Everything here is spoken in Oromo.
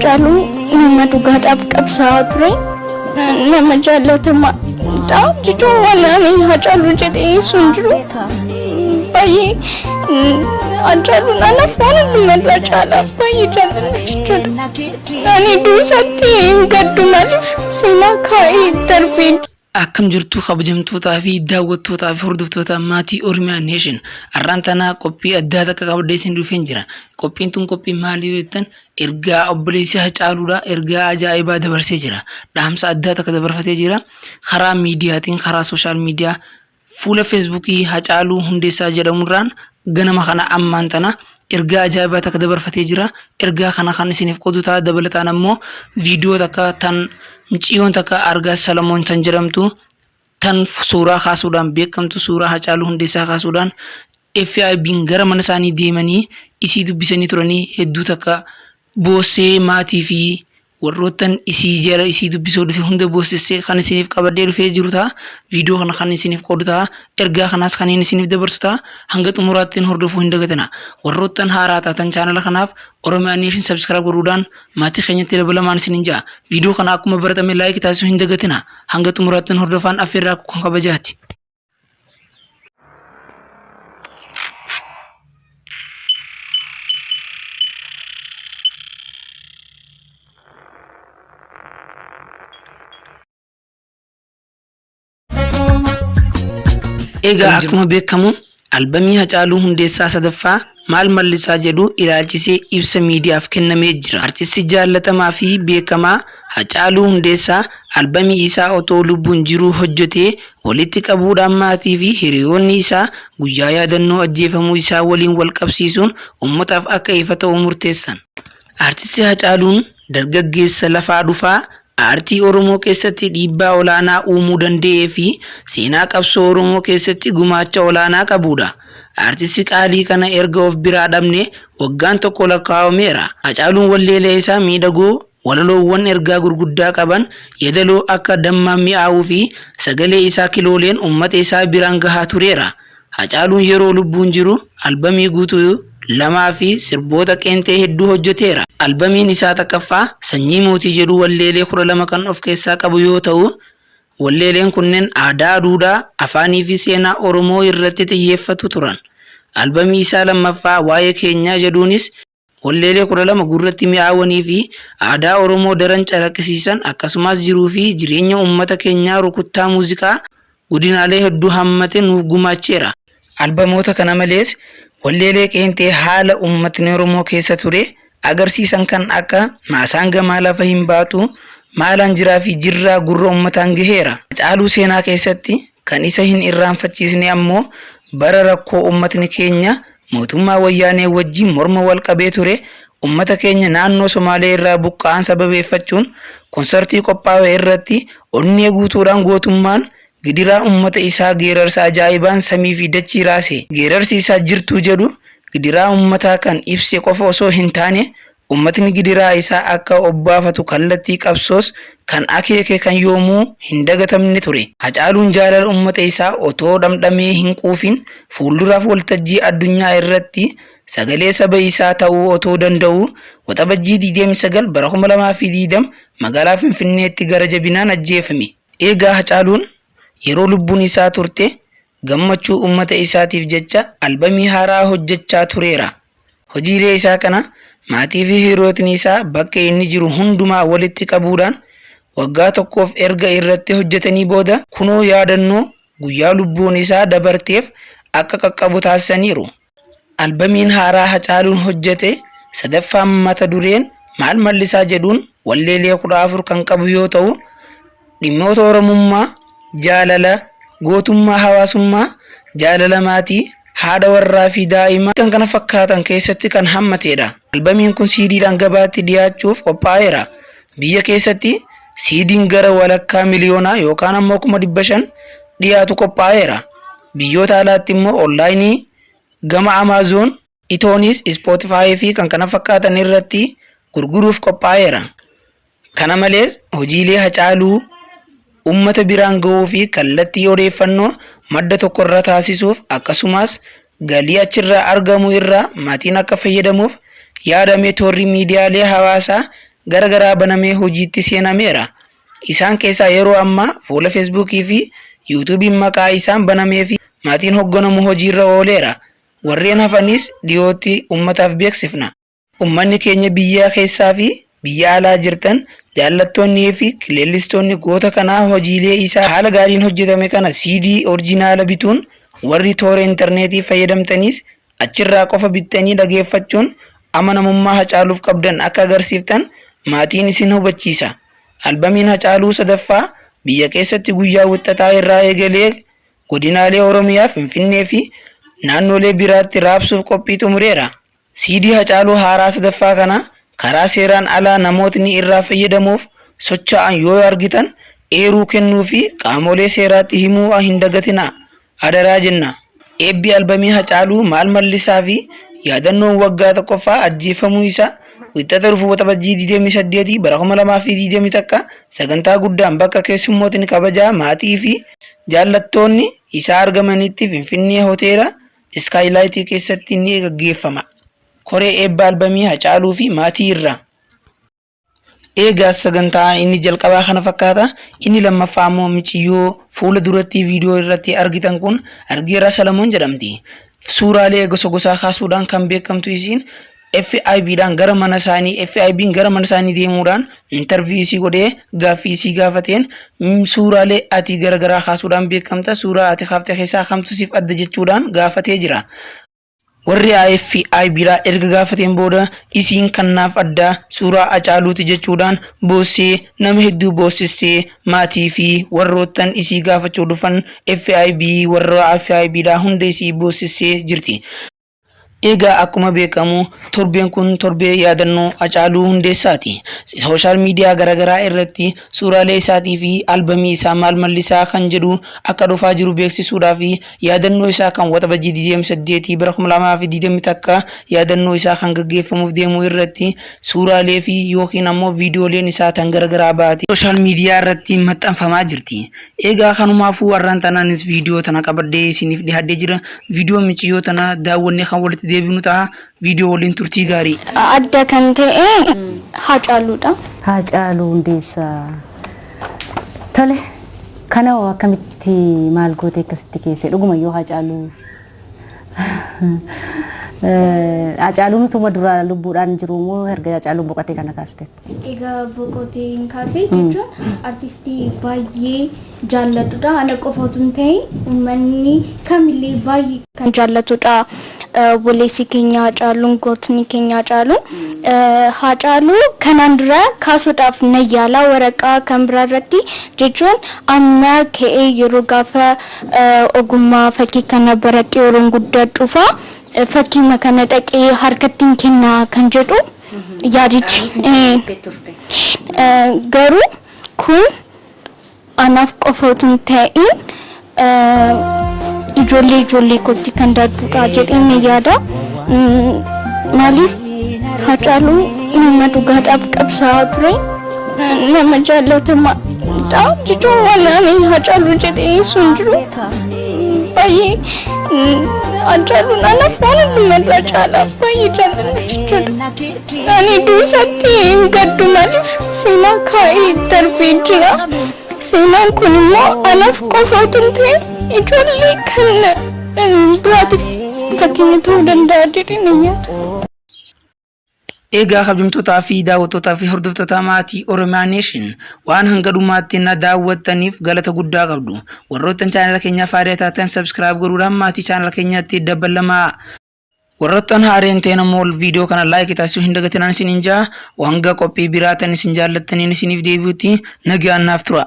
Hacaaluu nama dhugaadhaaf qabsaa'aa ture. Nama jaallatamaadha jechuun waan ani Hacaaluu jedhee ibsu hin jiru. Baay'ee Hacaaluun anaaf waan hundumarraa caala baay'ee jaalladha jechuudha. Ani duusaatti hin gaddu maaliif seenaa kaa'ee darbee. Akkam jirtu kabajamtootaa fi daawwattootaa fi hordoftoota maatii Oromiyaa Nation. Har'aan tana qophii addaa takka qabadhee isin dhufeen jira. Qophiin tun qophii maalii yoo jettan ergaa obboleessi Hacaaluudha. Ergaa ajaa'ibaa dabarsee jira. Dhaamsa addaa takka dabarfatee jira. Karaa miidiyaatiin karaa sooshaal miidiyaa fuula feesbuukii Hacaaluu Hundeessaa jedhamurraan ganama kana ammaan tana ergaa ajaa'ibaa takka dabarfatee jira. Ergaa kana kan isiniif qoodu ta'a. Dabalataan ammoo viidiyoo takka tan miciyyoon takka Argaa Salamoon tan jedhamtu tan suuraa kaasuudhaan beekamtu suuraa Hacaaluu Hundeessaa kaasuudhaan FIB'n gara mana isaanii deemanii isii dubbisanii turanii hedduu takka boossee maatii fi warroottan isii jara isii dubbisuu dhufe hunda boossissee kan isiniif qabadhee dhufee jiru ta'a. Viidiyoo kana kan isiniif qoodu ta'a. Ergaa kanaas kan inni isiniif dabarsu ta'a. Hanga xumuraatti hordofuu hin dagatina. Warroottan haaraa taatan chaanala kanaaf Oromiyaa Nation subscribe godhuudhaan maatii keenyatti dabalamaan isinin ja'a. Viidiyoo kana akkuma baratame like taasisuu hin dagatina. Hanga xumuraatti hordofaan affeerraa kan kabajaati. Egaa akkuma beekamu albamii Hacaaluu Hundeessaa sadaffaa Maal Mallisaa jedhu ilaalchisee ibsa miidiyaaf kennamee jira. Artisti jaallatamaa fi beekamaa Hacaaluu Hundeessaa albamii isaa otoo lubbuun jiruu hojjetee walitti qabuudhaan maatii fi hiriyoonni isaa guyyaa yaadannoo ajjeefamuu isaa waliin wal qabsiisuun uummataaf akka ifa ta'u murteessan. Artisti Hacaaluun dargaggeessa lafaa dhufaa aartii Oromoo keessatti dhiibbaa olaanaa uumuu danda'ee fi seenaa qabsoo Oromoo keessatti gumaacha olaanaa qabuudha. Aartisti qaalii kana erga of biraa dhabne waggaan tokko lakkaa'ameera. Hacaaluun walleelee isaa miidhagoo, walaloowwan ergaa gurguddaa qaban, yadaloo akka dammaa mi'aawuu fi sagalee isaa kilooleen uummata isaa biraan gahaa tureera. Hacaaluun yeroo lubbuun jiru albamii guutuu lamaa fi sirboota qeenxee hedduu hojjeteera. Albamiin isaa takkaffaa Sanyii Mootii jedhu walleelee 12 kan of keessaa qabu yoo ta'u, walleeleen kunneen aadaa, duudhaa, afaanii fi seenaa Oromoo irratti xiyyeeffatu turan. Albamii isaa lammaffaa Waa'ee Keenyaa jedhuunis Walleelee 12 gurratti mi'aawanii fi aadaa Oromoo daran calaqqisiisan akkasumas jiruu fi jireenya uummata keenyaa rukuttaa muuziqaa godinaalee hedduu hammate nuuf gumaacheera. Albamoota kana malees walleelee qeenxee haala uummatni Oromoo keessa ture agarsiisan kan akka Maasaan Gamaa Lafa Hin Baatu, Maalaan Jiraa fi Jirraa gurra uummataan gaheera. Hacaaluu seenaa keessatti kan isa hin irraanfachiisne ammoo bara rakkoo uummatni keenya mootummaa Wayyaanee wajjin morma wal qabee ture ummata keenya naannoo Somaalee irraa buqqa'an sababeeffachuun konsartii qophaawe irratti onnee guutuudhaan gootummaan gidiraa ummata isaa geerarsa ajaa'ibaan samii fi dachii raase. Geerarsi isaa Jirtuu jedhu gidiraa ummataa kan ibse qofa osoo hin taane Ummatni gidiraa isaa akka obbaafatu kallattii qabsoos kan akeeke kan yoomuu hin dagatamne ture. Hacaaluun jaalala ummata isaa otoo dhamdhamee hin quufin fuulduraaf waltajjii addunyaa irratti sagalee saba isaa ta'uu otoo danda'uu Waxabajjii 29 bara 2020 magaalaa Finfinneetti gara jabinaan ajjeefame. Eegaa Hacaaluun yeroo lubbuun isaa turte gammachuu ummata isaatiif jecha albamii haaraa hojjechaa tureera. Hojiilee isaa kana maatii fi hiriyootni isaa bakka inni jiru hundumaa walitti qabuudhaan waggaa tokkoof erga irratti hojjetanii booda kunoo yaadannoo guyyaa lubbuun isaa dabarteef akka qaqqabu taasisaniiru. Albamiin haaraa Hacaaluun hojjete sadaffaan mata dureen Maal Mallisaa jedhuun walleelee 14 kan qabu yoo ta'u, dhimmoota Oromummaa, jaalala, gootummaa hawaasummaa, jaalala maatii, haadha warraa fi daa'imaa kan kana fakkaatan keessatti kan hammateedha. Albamiin kun siidiidhaan gabaatti dhiyaachuuf qophaa'eera. Biyya keessatti siidiin gara walakkaa miliyoonaa yookaan ammoo 500,000 dhiyaatu qophaa'eera. Biyyoota alaatti immoo onlaayinii gama Amaazoon, iTunes, Spotify fi kan kana fakkaatan irratti gurguruuf qophaa'eera. Kana malees hojiilee Hacaaluu ummata biraan gahuu fi kallattii odeeffannoo madda tokkorra taasisuuf akkasumas galii achirraa argamu irraa maatiin akka fayyadamuuf yaadamee toorri miidiyaalee hawaasaa gara garaa banamee hojiitti seenameera. Isaan keessaa yeroo ammaa fuula Feesbuukii fi Yuutuubiin maqaa isaan banamee fi maatiin hogganamu hojiirra ooleera. Warreen hafanis dhiyootti ummataaf beeksifna. Ummanni keenya biyya keessaa fi biyya alaa jirtan jaallattoonnii fi leellistoonni goota kanaa hojiilee isaa haala gaariin hojjetame kana CD orjinaala bituun warri toora intarneetii fayyadamtaniis achirraa qofa bittanii dhageeffachuun amanamummaa Hacaaluuf qabdan akka agarsiiftan maatiin isin hubachiisa. Albamiin Hacaaluu sadaffaa biyya keessatti guyyaa Wixxataa irraa eegalee godinaalee Oromiyaa, Finfinnee fi naannolee biraatti raabsuuf qophii xumureera. CD Hacaaluu haaraa sadaffaa kana karaa seeraan alaa namootni irraa fayyadamuuf socha'an yoo argitan eeruu kennuu fi qaamolee seeraatti himuu hin dagatinaa adaraa jenna. Eebbi Albamii Hacaaluu Maal Mallisaa fi yaadannoon waggaa 1ffaa ajjeefamuu isaa Wixxata dhufu Waxabajjii 28 bara 2021 sagantaa guddaan bakka keessummootni kabajaa, maatii fi jaallattoonni isaa argamanitti Finfinnee Hoteela Iskaaylaayitii keessatti ni gaggeeffama. Koree Eebba Albamii Hacaaluu fi Maatii irraa. Eegaa sagantaa inni jalqabaa kana fakkaata. Inni lammaffaa ammoo miciyyoo fuula duratti viidiyoo irratti argitan kun Argeeraa Salamoon jedhamti. Suuraalee gosa gosaa kaasuudhaan kan beekamtu isiin FIB dhaan gara mana isaanii FIB'n gara mana isaanii deemuudhaan interview isii godhee gaaffii isii gaafateen suuraalee ati gara garaa kaasuudhaan beekamta suuraa ati kaafte keessaa kamtu siif adda jechuudhaan gaafatee jira. Warri FIB dhaa erga gaafateen booda isiin kan naaf addaa suuraa Hacaaluuti jechuudhaan boossee nama hedduu boossistee maatii fi warroottan isii gaafachuu dhufan FIB warra FIB dhaa hunda isii boossistee jirti. Egaa akkuma beekamu torbeen kun torbee yaadannoo Hacaaluu Hundeessaati. Sooshaal miidiyaa garaagaraa irratti suuraalee isaatii fi albamii isaa maal mallisaa kan jedhu akka dhufaa jiru beeksisuudhaa fi yaadannoo isaa kan Waxabajjii 28 bara 2021 yaadannoo isaa kan gaggeeffamuuf deemu irratti suuraalee fi yookiin ammoo viidiyooleen isaa tan garaagaraa baate sooshaal miidiyaa irratti maxxanfamaa jirti. Egaa kanumaafuu har'aan tanaanis viidiyoo tana qabadhee isiniif dhiyaadhee jira. Viidiyoo miciyyoo tana daawwannee kan walitti deebinu ta'a. Viidiyoo waliin turtii gaarii. Adda kan ta'e Haacaaluudha. Haacaaluu Hundeessaa. Tole, kana hoo akkamitti maal gootee akkasitti keesse? Dhuguma yoo Haacaaluu Haacaaluun utuma dura lubbuudhaan jiru moo erga Haacaaluun boqotee kana kaaste? Egaa boqoteen kaasee jechuun artistii baay'ee jaalladhudha. Ana qofa utuu hin ta'in uummanni kamillee baay'ee kan jaallatudha. Obboleessi keenya Haacaaluun gootni keenya Haacaaluun. Haacaaluu kanaan dura kaasuudhaaf nan yaala waraqaa kan biraa irratti jechuun amma ka'ee yeroo gaafa ogummaa fakkii kana baradhee yeroon guddadhu fa'a fakkiima kana dhaqee harkatti hin kennaa kan jedhu yaadichi. Garuu kun anaaf qofa utuu hin ta'in ijoollee ijoollee kootti kan darbudha jedhee ni yaada. Maaliif Haacaaluu nama dhugaadhaaf qabsaa'aa ture. Nama jaallatamaadha jechuun waan ani Haacaaluu jedhee ibsu hin jiru. Baay'ee Haacaaluun anaaf waan hundumarraa caalaa baay'ee jaalladha jechuudha. Ani duusaatti hin gaddu maaliif seenaa kaa'ee darbee jira. Seenaan kun immoo anaaf qofa utuu hin ta'in ijoollee kan biraatiif fakkeenya ta'uu danda'a jedhee nan yaada. Egaa kabajamtootaa fi daawwattootaa fi hordoftoota maatii Oromiyaa Nation waan hanga dhumaatti na daawwattaniif galata guddaa qabdu. Warroottan chaanala keenyaaf haaraa taatan subscribe godhuudhaan maatii chaanala keenyaatti dabalamaa. Warroottan haaraa hin ta'in ammoo viidiyoo kana like taasisuu hin dagatinaan isiniin ja'a. Hanga qophii biraa tan isin jaallattaniin isiniif deebi'utti nagaan naaf tura.